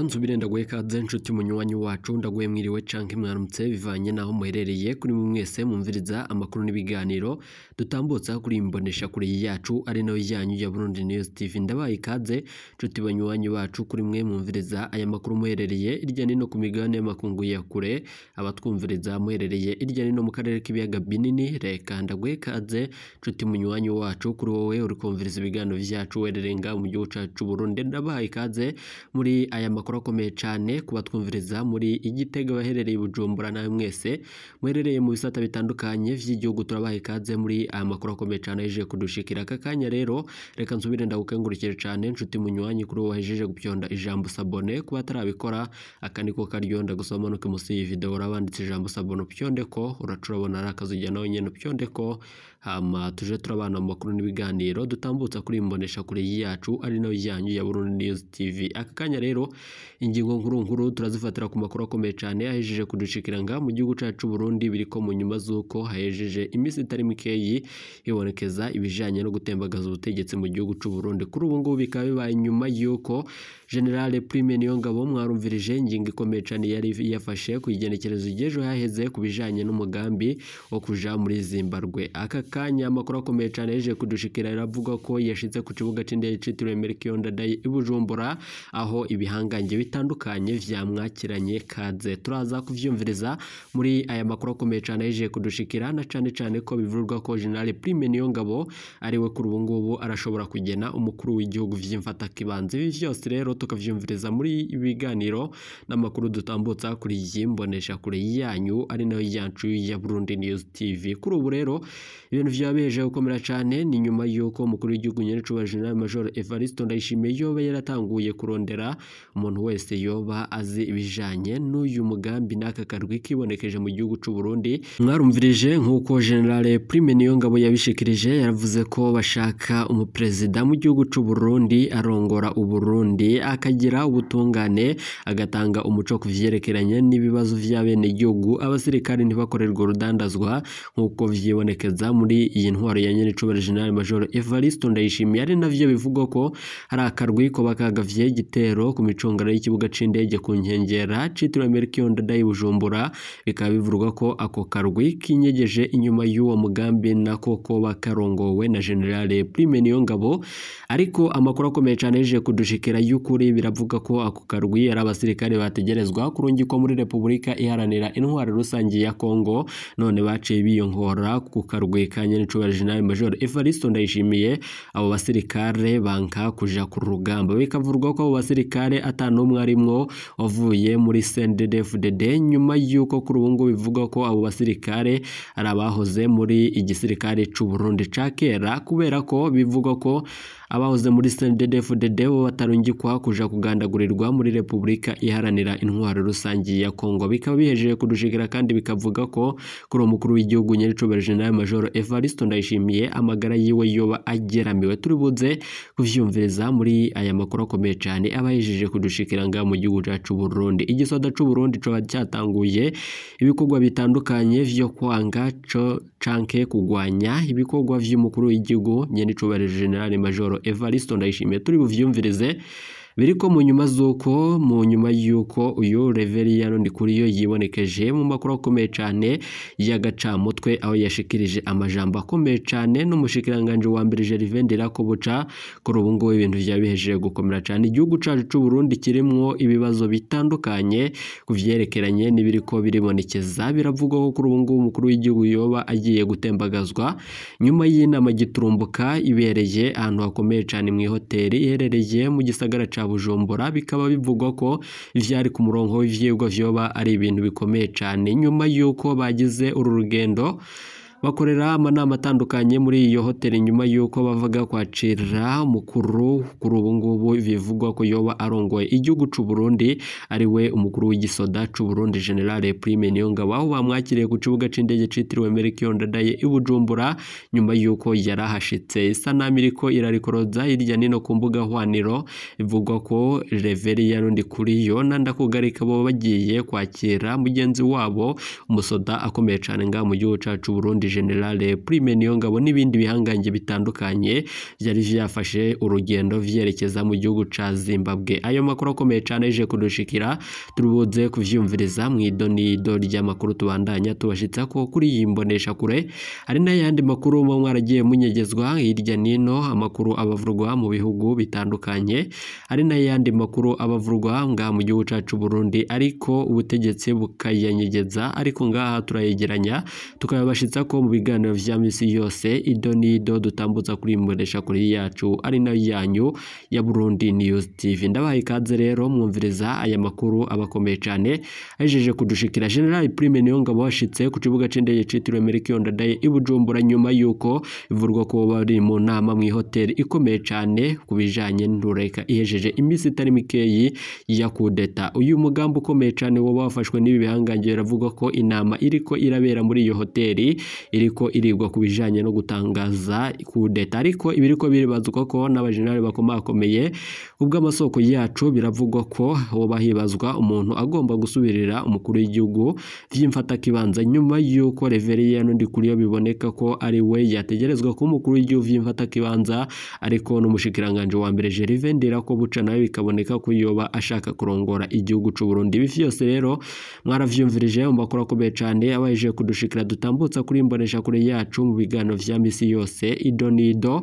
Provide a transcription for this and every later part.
Nsubire ndaguhe ikaze nshuti munywanyi wacu, ndaguhe mwiriwe canke mwaramutse bivanye naho muherereye. Kuri mwese mwumviriza amakuru n'ibiganiro dutambutsa kuri imbonesha kure yacu ari nayo yanyu ya Burundi News TV. Ndabaye ikaze nshuti banywanyi bacu, kuri mwe mwumviriza aya makuru muherereye irya nino ku migabane y'amakungu ya kure, abatwumviriza muherereye irya nino mu karere k'ibiyaga binini. Reka ndaguhe ikaze nshuti munywanyi wacu, kuri wowe uri kumviriza ibiganiro vyacu uherereye ngaha mu gihugu cacu c'Uburundi. Ndabaye ikaze muri aya makuru akomeye cane kubatwumviriza muri Igitega, baherereye i Bujumbura, nawe mwese muherereye mu bisata bitandukanye vy'igihugu, turabaha ikaze muri aya makuru akomeye cane ahejeje kudushikira aka kanya. Rero reka nsubire ndagukengurukire cane nshuti munywanyi, kuri wowe wahejeje gupyonda ijambo s'abonner. Kuba atarabikora, aka niko karyo ndagusaba manuke musi y'iyi video, urabanditse ijambo s'abonner, upyonde ko uraca urabona ari akazujya nawe nyene upyonde ko, hama tuje turabana mu makuru n'ibiganiro dutambutsa kuri imbonesha kure yacu ari nayo yanyu ya Burundi News TV. Aka kanya rero ingingo nkuru nkuru turazifatira ku makuru akomeye cane ahejeje kudushikira nga mu gihugu cacu Burundi, biriko mu nyuma z'uko hahejeje iminsi itari mikeyi hibonekeza ibijanye no gutembagaza ubutegetsi mu gihugu c'u Burundi. Kuri ubu ngubu bikaba bibaye nyuma y'uko General Prime Niyongabo, mwarumvirije ingingo ikomeye cane yari yafashe ku igenekerezo ry'ejo haheze ku bijanye n'umugambi wo kuja muri Zimbabwe. Aka kanya amakuru akomeye cane yahejeje kudushikira aravuga ko yashitse ku kibuga c'indege citiriwe Melchior Ndadaye i Bujumbura, aho ibihangange bitandukanye vyamwakiranye kaze. Turaza kuvyumviriza muri aya makuru akomeye cane yahejeje kudushikira, na cane cane ko bivurwa ko General Prime Niyongabo ariwe kuri ubu ngubu arashobora kugena umukuru w'igihugu vy'imfatakibanza. Ibi vyose rero tukavyumviriza muri ibiganiro n'amakuru dutambutsa kuri iyi mbonesha kure yanyu ari nayo yacu ya Burundi News TV. Kuri ubu rero ibintu vyabeje gukomera cane, ni nyuma y'uko umukuru w'igihugu nyerecubahiro General Major Evariste Ndayishimiye yoba yaratanguye kurondera umuntu wese yoba azi ibijanye n'uyu mugambi n'aka karwi kibonekeje mu gihugu c'u Burundi. Mwarumvirije nk'uko General Prime Niyongabo yabishikirije, yaravuze ko bashaka umuperezida mu gihugu c'u Burundi arongora Uburundi, akagira ubutungane, agatanga umuco ku vyerekeranye n'ibibazo vy'abenegihugu, abasirikare ntibakorerwe urudandazwa nk'uko vyibonekeza muri iyi ntwaro ya nyerecubahiro General Major Evariste Ndayishimiye. Ari navyo bivugwa ko hari akarwi ko bakagavye igitero ku micungararo y'ikibuga c'indege ku nkengera citiriwe Melchior Ndadaye i Bujumbura. Bikaba bivugwa ko ako karwi kinyegeje inyuma y'uwo mugambi nako koba karongowe na General Prime Niyongabo. Ariko amakuru akomeye cane yaje kudushikira y'ukuri biravuga ko ako karwi ari abasirikare bategerezwa kurungikwa muri Repubulika Iharanira Intwaro Rusange ya Kongo, none baciye biyonkora ku karwi ka nyerecubahiro General Major Evariste Ndayishimiye. Abo basirikare banka kuja ku rugamba. Bikavurwa ko abo basirikare ata n'umwe arimwo wavuye muri CNDD-FDD, nyuma y'uko kuri ubu ngubu bivugwa ko abo basirikare ari abahoze muri igisirikare c'u Burundi ca kera, kubera ko bivugwa ko abahoze muri CNDD-FDD bo batarungikwa kuja kugandagurirwa muri Repubulika Iharanira Intwaro Rusange ya Kongo. Bikaba bihejeje kudushikira kandi bikavuga ko kuri uwo mukuru w'igihugu nyerecubahiro General Major Evariste Ndayishimiye amagara yiwe yoba ageramiwe. Turi buze kuvyumviriza muri aya makuru akomeye cane aba yahejeje kudushikira ngaha mu gihugu cacu Burundi. Igisoda c'u Burundi coba cyatanguye ibikorwa bitandukanye vyo kwanga co canke kugwanya ibikorwa vy'umukuru w'igihugu nyerecubahiro General Major Evariste Ndayishimiye. Turi buvyumvirize biriko mu nyuma z'uko mu nyuma y'uko uyu Reveriyano Ndikuriyo yibonekeje mu makuru akomeye cane y'agacamutwe, aho yashikirije amajambo akomeye cane n'umushikiranganje wa mbere Gervais Ndirakobuca. Kuri ubu ngubu ibintu vyabihejeje gukomera cane. Igihugu cacu c'u Burundi kirimwo ibibazo bitandukanye ku vyerekeranye n'ibiriko biribonekeza. Biravugwa ko kuri ubu ngubu umukuru w'igihugu yoba agiye gutembagazwa nyuma y'inama giturumbuka ibereye ahantu hakomeye cane mw'ihoteli iherereye mu gisagara ca Bujumbura. Bikaba bivugwa ko ivyari ku murongo w'ivyigwa vyoba ari ibintu bikomeye cane, nyuma y'uko bagize uru rugendo bakorera amanama atandukanye muri iyo hoteli, nyuma y'uko bavaga kwakira umukuru kuri ubu ngubu bivugwa ko yoba arongoye igihugu c'u Burundi, ari we umukuru w'igisoda c'u Burundi General Prime Niyongabo, aho bamwakiriye ku kibuga c'indege citiriwe Melchior Ndadaye i Bujumbura nyuma y'uko yarahashitse. Isanamu iriko irarikoroza hirya nino ku mbuga hwaniro, ivugwa ko Reveriyano Ndikuriyo na Ndakugarika bo bagiye kwakira mugenzi wabo umusoda akomeye cane ngaha mu gihugu cacu Burundi, Burundi General Prime Niyongabo n'ibindi bihangange bitandukanye vyari vyafashe urugendo vyerekeza mu gihugu ca Zimbabwe. Ayo makuru akomeye cane aje kudushikira turubuze kuvyumviriza mw'idonido ry'amakuru tubandanya tubashitsa ko kuri iyi mbonesha kure. Hari n'ayandi makuru muba mwaragiye munyegezwa hirya nino, amakuru abavurwa mu bihugu bitandukanye, hari n'ayandi makuru abavurwa ngaha mu gihugu cacu Burundi ariko ubutegetsi bukayanyegeza, ariko ngaha turayegeranya tukabashitsa ko mu biganiro vya misi yose idonido dutambutsa kuri imbonesha kure yacu ari nayo yanyu ya Burundi News TV. Ndabahaye ikaze rero mwumviriza aya makuru abakomeye cane ajeje kudushikira. General Prime Niyongabo washitse ku kibuga c'indege citiriwe Melchior Ndadaye i Bujumbura nyuma yuko ivurwa ko bari mu nama mu hoteli ikomeye cane ku bijanye n'ureka ihejeje imisi itari mikeyi ya kudeta. Uyu mugambi ukomeye cane woba wafashwe n'ibi bihangange, biravugwa ko inama iriko irabera muri iyo hoteli iriko irigwa ku bijanye no gutangaza kudeta, ariko ibiriko biribazwa ko n'abajenerali bakomakomeye ubw'amasoko yacu biravugwa ko hoba hibazwa umuntu agomba gusubirira umukuru w'igihugu vy'imfatakibanza nyuma yuko Reverien Ndikuriyo biboneka ko ari we yategerezwa kuba umukuru w'igihugu vy'imfatakibanza, ariko n'umushikiranganje wa mbere Gervais Ndirakobuca nawe bikaboneka ko yoba ashaka kurongora igihugu c'u Burundi. Ibi vyose rero mwaravyumvirije mu makuru akomeye cane abaje kudushikira dutambutsa kuri imbonesha kure yacu mu biganiro vya misi yose idonido.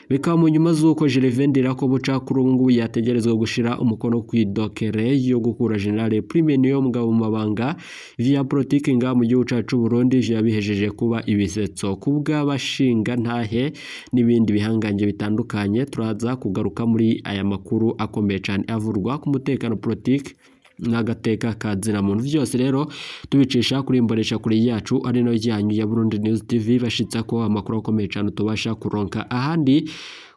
Bikaba mu nyuma z'uko Gervais Ndirakobuca kuri ubu ngubu yategerezwa gushira umukono kw'idokere yo gukura General Prime Niyongabo mu mabanga vya politiki ngaha mu gihugu cacu Burundi vyabihejeje kuba ibisetso kubw'abashinga ntahe n'ibindi bihangange bitandukanye. Turaza kugaruka muri aya makuru akomeye cane avurwa ku mutekano politiki n'agateka ka muntu. Vyose rero tubicisha kuri imbonesha kure yacu ari nayo yanyu ya Burundi News TV, bashitsa ko amakuru akomeye cane tubasha kuronka ahandi.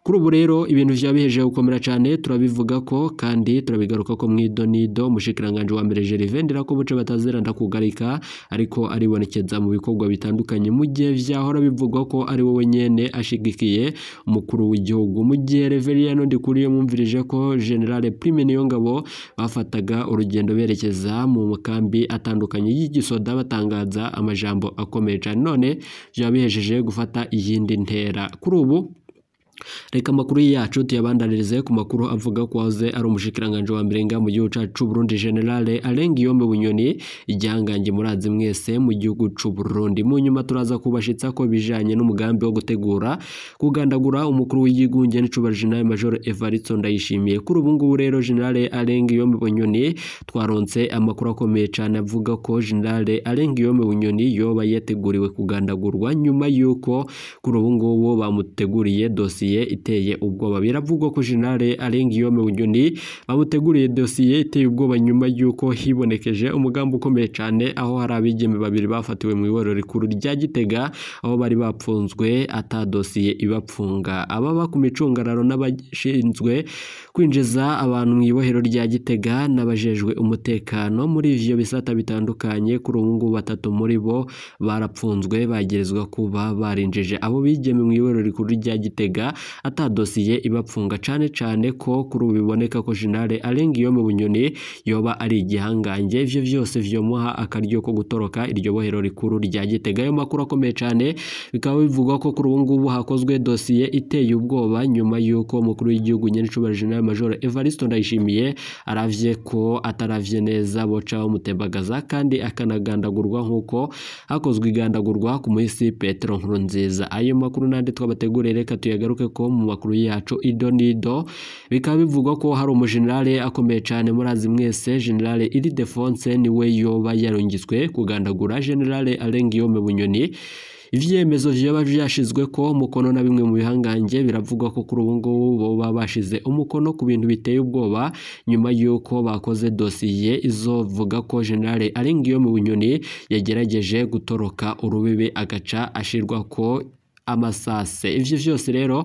Kuri ubu rero ibintu vyabihejeje gukomera cane, turabivuga ko kandi turabigaruka ko mw'idonido. Umushikiranganje wa mbere Gervais Ndirakobuca batazira ndakugarika ariko aribonekeza mu bikorwa bitandukanye, mu gihe vyahora bivugwa ko ari wowe nyene ashigikiye umukuru w'igihugu. Mu gihe Reverien Ndikuriyo mwumvirije ko General Prime Niyongabo bafataga urugendo berekeza mu makambi atandukanye y'igisoda batangaza amajambo akomeye cane, none vyabihejeje gufata iyindi ntera. Kuri ubu reka amakuru yacu tuyabandanirize ku makuru avuga ko wahoze ari umushikiranganje wa mbere mu gihugu cacu Burundi General Alain Guillaume Bunyoni, igihangange murazi mwese mu gihugu c'u Burundi. Mu nyuma turaza kubashitsa ko bijanye n'umugambi wo gutegura kugandagura umukuru w'igihugu n'icubahiro General Major Evariste Ndayishimiye. Kuri ubu ngubu rero General Alain Guillaume Bunyoni twaronse amakuru akomeye cane avuga ko General Alain Guillaume Bunyoni yoba yateguriwe kugandagurwa nyuma yuko kuri ubu ngubu bamuteguriye dosiye iteye ubwoba. Biravugwa ko General Alain Guillaume Bunyoni bamuteguriye dosiye iteye ubwoba nyuma yuko hibonekeje umugambi ukomeye cane aho hari abigeme babiri bafatiwe mu iborero rikuru rya Gitega aho bari bapfunzwe ata dosiye ibapfunga. Ababa ku micungararo n'abashinzwe kwinjiza abantu mu ibohero rya Gitega n'abajejwe umutekano muri ivyo bisata bitandukanye, kuri ubu ngubu batatu muri bo barapfunzwe bagerezwa kuba barinjije abo bigeme mu iborero rikuru rya Gitega ata dosiye ibapfunga, cane cane ko kuri ubu biboneka ko General Alain Guillaume Bunyoni yoba ari igihangange. Ivyo vyose vyomuha akaryo ko gutoroka iryo bohero rikuru rya Gitega. Ayo makuru akomeye cane bikaba bivugwa ko kuri ubu ngubu hakozwe dosiye iteye ubwoba nyuma yuko umukuru w'igihugu nyenicubahiro General Major Evariste Ndayishimiye aravye ko ataravye neza boca bamutembagaza kandi akanagandagurwa nkuko hakozwe igandagurwa ku muhisi Petero Nkurunziza. Ayo makuru nandi twabateguriye reka tuyagaruke ko mu makuru yacu idonido. Bikaba bivugwa ko hari umujenerale akomeye cane murazi mwese, General Ildefonse niwe yoba yarungitswe kugandagura General Alain Guillaume Bunyoni. Ivyemezo vyoba vyashizwe ko umukono na bimwe mu bihangange, biravugwa ko kuri ubu ngubu boba bashize umukono ku bintu biteye ubwoba nyuma yuko bakoze dosiye izovuga ko General Alain Guillaume Bunyoni yagerageje gutoroka urubibe agaca ashirwa ko amasase. Ivyo vyose rero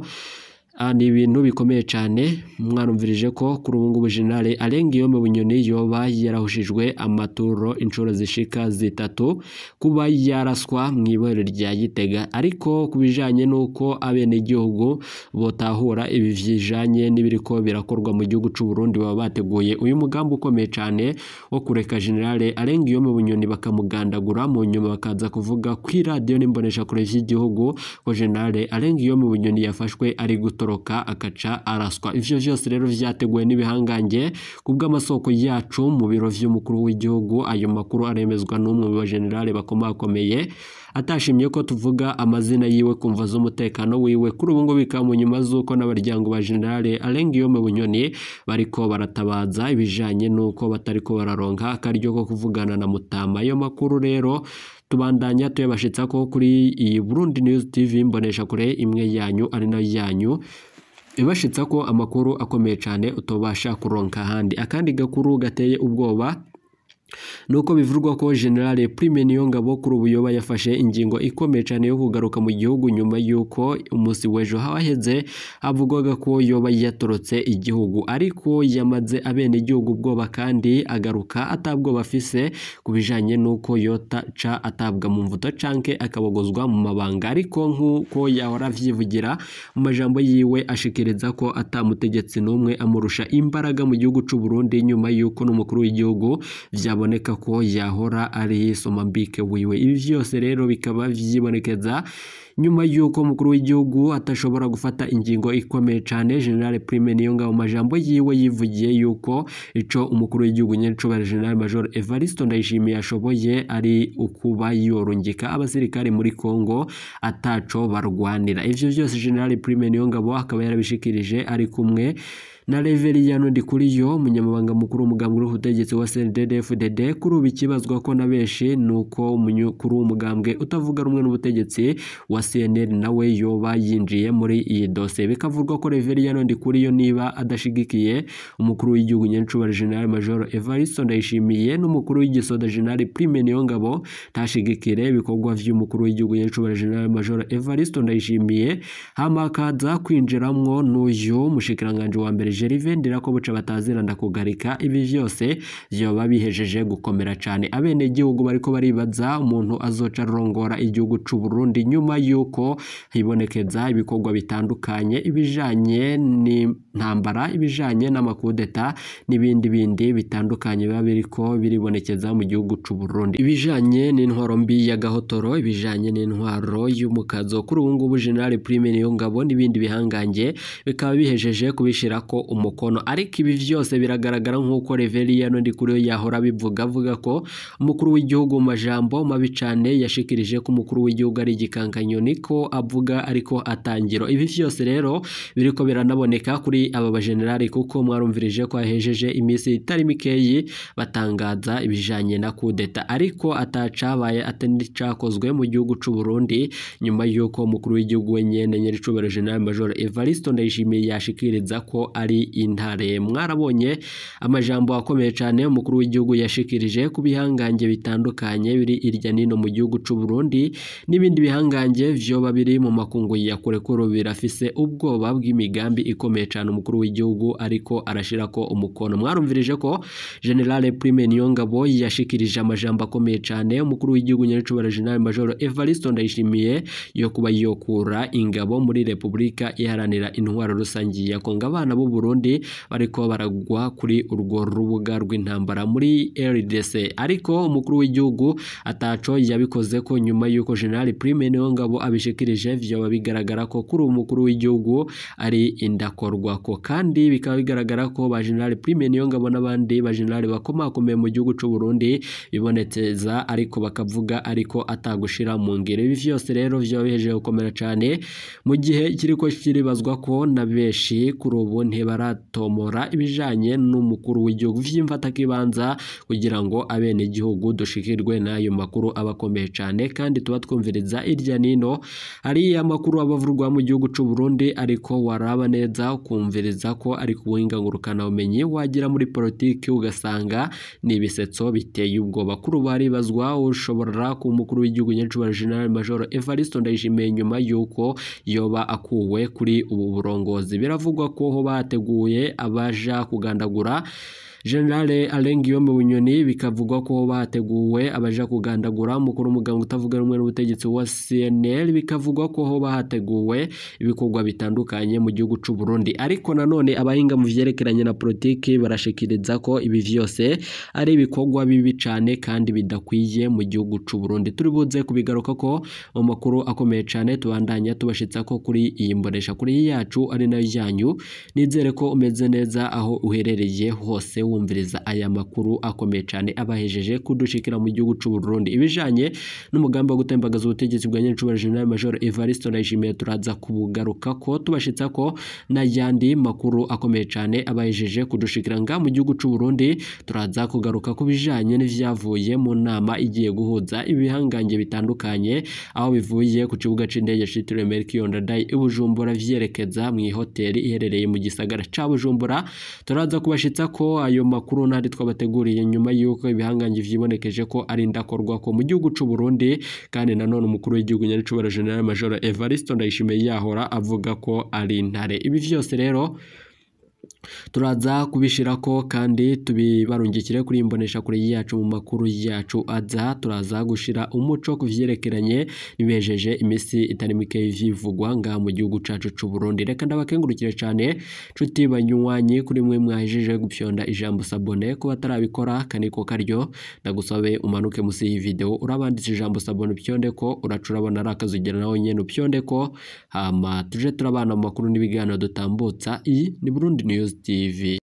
Ni ibintu bikomeye cyane. Mwarumvirije ko kuri ubu ngubu General Alain Guillaume Bunyoni yoba yarahushijwe amaturo inshuro zishika zitatu kuba yaraswa mu ibohero rya Gitega, ariko ku bijanye n'uko abenegihugu botahura ibi vyijanye n'ibiriko birakorwa mu gihugu c'u Burundi, baba bateguye uyu mugambi ukomeye cyane wo kureka General Alain Guillaume Bunyoni bakamugandagura, mu nyuma bakaza kuvuga kuri radiyo n'imboneshakure vy'igihugu ko General Alain Guillaume Bunyoni yafashwe ari gutoroka akaca araswa. Ivyo vyose rero vyateguwe n'ibihangange kubw'amasoko yacu mu biro vy'umukuru w'igihugu. Ayo makuru aremezwa n'umwe mu bagenerale bakomakomeye atashimye ko tuvuga amazina yiwe kumva z'umutekano wiwe. Kuri ubu ngubu bikaba mu nyuma z'uko n'abaryango ba General Alain Guillaume Bunyoni bariko baratabaza ibijanye n'uko batariko bararonka akaryo ko kuvugana na Mutama. Ayo makuru rero tubandanya tuyabashitsa ko kuri iyi Burundi News TV, mbonesha kure imwe yanyu ari nayo yanyu ibashitsa ko amakuru akomeye cyane utobasha kuronka ahandi. Akandi gakuru gateye ubwoba nuko bivugwa ko General Prime Niyongabo kuri ubu yoba yafashe ingingo ikomeye cyane yo kugaruka mu gihugu nyuma y'uko umunsi w'ejo haheze havugwaga ko yoba yatorotse igihugu, ariko yamaze abene igihugu ubwoba kandi agaruka atabwoba afise ku bijanye n'uko yotaca atabwa mu mvuto canke akabogozwa mu mabanga. Ariko nk'uko yahora avyivugira mu majambo yiwe, ashikiriza ko atamutegetsi n'umwe amurusha imbaraga mu gihugu c'u Burundi nyuma y'uko n'umukuru w'igihugu vyaboneka ko yahora ari somambike wiwe. Ibi vyose rero bikaba vyibonekeza nyuma y'uko umukuru w'igihugu atashobora gufata ingingo ikomeye cyane. General Prime Niyongabo mu majambo yiwe yivugiye yuko ico umukuru w'igihugu nyencubahiro General Major Evariste Ndayishimiye ashoboye ari ukuba yorungika abasirikare muri Congo ataco barwanira. Ivyo vyose General Prime Niyongabo akaba yarabishikirije ari kumwe na Reveriyano Ndikuriyo, umunyamabanga mukuru w'umugambwe w'ubutegetsi wa CNDD-FDD. Kuri ubu ikibazwa ko na benshi nuko umukuru w'umugambwe utavuga rumwe n'ubutegetsi wa CNL nawe yoba yinjiye muri iyi dosiye. Bikavugwa ko Reveriyano Ndikuriyo niba adashigikiye umukuru w'igihugu nyencubahiro General Major Evariste Ndayishimiye n'umukuru w'igisoda General Prime Niyongabo ntashigikire ibikorwa vy'umukuru w'igihugu nyencubahiro General Major Evariste Ndayishimiye, hama akaza kwinjiramwo n'uyu mushikiranganje wa mbere Gervais Ndirakobuca bataziranda kugarika. Ibi vyose vyoba bihejeje gukomera cane. Abenegihugu bariko baribaza umuntu azoca arongora igihugu c'u Burundi nyuma yuko hibonekeza ibikorwa bitandukanye, ibijanye n'intambara, ibijanye n'amakudeta n'ibindi bindi bitandukanye biba biriko biribonekeza mu gihugu c'u Burundi, ibijanye n'intwaro mbi ya gahotoro, ibijanye n'intwaro y'umukazo. Kuri ubu ngubu General Prime Niyongabo n'ibindi bihangange bikaba bihejeje kubishirako umukono. Ariko ibi vyose biragaragara nk'uko Reveriyano Ndikuriyo yahora abivuga, avuga ko umukuru w'igihugu mu majambo mabi cane yashikirije ko umukuru w'igihugu ari igikankanyoni ko avuga ariko atangiro. Ibi vyose rero biriko biranaboneka kuri aba bagenerali, kuko mwarumvirije ko ahejeje iminsi itari mikeyi batangaza ibijanye na kudeta, ariko atacabaye atanicakozwe mu gihugu c'u Burundi nyuma y'uko umukuru w'igihugu wenyene nyiricubahiro General Major Evariste Ndayishimiye yashikiriza ko ari intare. Mwarabonye amajambo akomeye cyane umukuru w'igihugu yashikirije ku bihangange bitandukanye biri irya nino mu gihugu c'u Burundi n'ibindi bihangange vyoba biri mu makungu ya kure kuri birafise ubwoba bw'imigambi ikomeye cyane umukuru w'igihugu ariko arashirako umukono. Mwarumvirije ko General Prime Niyongabo yashikirije amajambo akomeye cyane umukuru w'igihugu nyiricubahiro General Major Evariste Ndayishimiye yo kuba yokura ingabo muri Repubulika Iharanira Intwaro Rusangi ya Kongo. Abana b'u Burundi bariko baragwa kuri urwo rubuga rw'intambara muri RDC, ariko umukuru w'igihugu ataco yabikoze ko nyuma y'uko General Prime Niyongabo abishikirije vyoba bigaragara ko kuri umukuru w'igihugu ari indakorwa ko, kandi bikaba bigaragara ko ba General Prime Niyongabo n'abandi ba General bakomakomeye mu gihugu c'u Burundi biboneteza ariko bakavuga ariko atagushira mu ngiro. Ibi vyose rero vyoba bihejeje gukomera cane mu gihe kiriko kiribazwa ko na benshi kuri ubu ntibaratomora ibijanye n'umukuru w'igihugu vy'imfatakibanza kugira ngo abenegihugu dushikirwe n'ayo makuru abakomeye cane, kandi tuba twumviriza irya nino hari amakuru abavurwa mu gihugu c'u Burundi, ariko waraba neza ukumviriza ko ari ku buhinga ngurukana bumenyi, wagira muri politiki ugasanga ni ibisetso biteye ubwoba. Kuri ubu haribazwa ushobora ku mukuru w'igihugu nyacubahiro General Major Evariste Ndayishimiye nyuma yuko yoba akuwe kuri ubu burongozi. Biravugwa ko ho bateguye abaja kugandagura General Alain Guillaume Bunyoni, bikavugwa ko bateguwe abaja kugandagura umukuru w'umugambwe utavuga rumwe n'ubutegetsi wa CNL, bikavugwa ko bahateguwe ibikorwa bitandukanye mu gihugu c'u Burundi. Ariko nanone abahinga mu vyerekeranye na politiki barashikiriza ko ibi vyose ari ibikorwa bibi cane kandi bidakwiye mu gihugu c'u Burundi. Turi buze kubigaruka ko mu makuru akomeye cane tubandanya tubashitsa ko kuri iyi mbonesha kuri yacu ari nayo yanyu. Nizere ko umeze neza aho uherereye hose wumviriza aya makuru akomeye cane abahejeje kudushikira mu gihugu c'u Burundi. Ibijanye n'umugambi wo gutembagaza ubutegetsi bwa nyacubahiro General Major Evariste Ndayishimiye turaza kubugaruka ko tubashitsa ko n'ayandi makuru akomeye cane abahejeje kudushikira nga mu gihugu c'u Burundi. Turaza kugaruka ku bijanye n'ivyavuye mu nama igiye guhuza ibihangange bitandukanye, aho bivuye ku kibuga c'indege citiriwe Melchior Ndadaye i Bujumbura vyerekeza mu ihoteli iherereye mu gisagara ca Bujumbura. Turaza kubashitsa ko ayo makuru ntari twabateguriye nyuma yuko ibihangange vyibonekeje ko ari ndakorwa ko mu gihugu c'u Burundi, kandi nanone umukuru w'igihugu nyaricubahiro General Major Evariste Ndayishimiye yahora avuga ko ari intare. Ibi vyose rero turaza kubishirako kandi tubibarungikire kuri imbonesha kure yacu mu makuru yacu aza. Turaza gushira umuco kuvyerekeranye nibejeje imisi itari mike vyivugwa nga mu gihugu cacu c'u Burundi. Reka ndabakengurukire cane nshuti banywanyi kuri mwe mwahejeje gupyonda ijambo sabone. Ko batarabikora kaniko karyo ndagusabe umanuke musi iyi video urabanditse ijambo sabone upyonde ko uraca urabona ari akazugera nawe nyene upyonde ko, hama tuje turabana mu makuru n'ibiganiro dutambutsa. Iyi ni Burundi News TV.